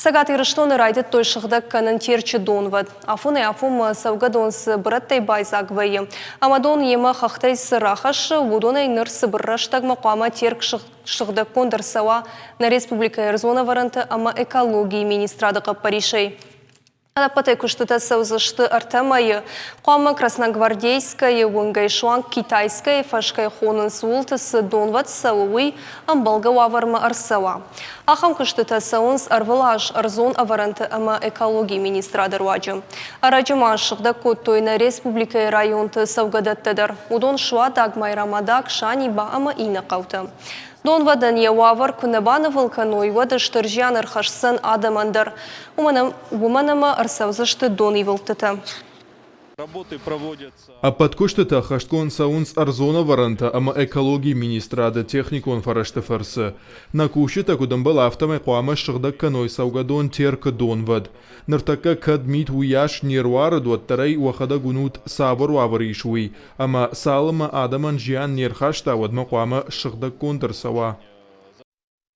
Цӕгат Ирыстоны райдыдтой сыгъдӕг кӕнын Терчы донвӕд. Афонӕй-афонмӕ цӕугӕдон цы бырӕттӕй байдзаг вӕййы ӕмӕ дон йемӕ хӕхтӕй цы рахӕссы, уыдонӕй ныр цыбыр рӕстӕгмӕ хъуамӕ Терк сыгъдӕггонд ӕрцӕуа нӕ республикӕйы ӕрдзон ӕвӕрӕнты ӕмӕ экологийы министрады хъӕппӕрисӕй. Ӕппӕтӕй куыстытӕ цӕудзысты ӕртӕ мӕйы. Хъуамӕ Красногвардейскӕйы уынгӕй суанг Китайскӕйы фӕз кӕй хонынц, ууылты цы донвӕд цӕуы, уый ӕмбӕлгӕ уавӕрмӕ ӕрцӕуа. Ахӕм куыстытӕ цӕуынц ӕрвылаз ӕрдзон ӕвӕрӕнты ӕмӕ экологийы министрады руаджы. Ӕрӕджы ма ссыгъдӕг кодтой нӕ республикӕйы районты цӕугӕдӕттӕ дӕр. Уыдон Суадаг, Майрӕмадаг, Саниба ӕмӕ иннӕ хъӕутӕ. Донвӕдӕн йӕ уавӕр куы нӕ банывыл кӕной, уӕд стыр зиан ӕрхӕсдзӕн адӕмӕн дӕр, уымӕн ӕмӕ ӕрцӕудзысты донивылдтытӕ. Ӕппӕт куыстытӕ ӕххӕстгонд цӕуынц ӕрдзон ӕвӕрӕнтӕ ӕмӕ экологийы министрады техникон фӕрӕзты фӕрцы. Нӕ кусджытӕ куыд ӕмбӕлы, афтӕмӕй хъуамӕ ссыгъдӕг кӕной цӕугӕдон Теркы донвӕд. Ныртӕккӕ кӕд мит уыйас не руарыд, уӕддӕр ӕй уӕхӕдӕг уынут, цавӕр уавӕр ис, уый. Ӕмӕ цалынмӕ адӕмӕн зиан не рхаста, уӕдмӕ хъуамӕ сыгъдӕггонд ӕрцӕуа.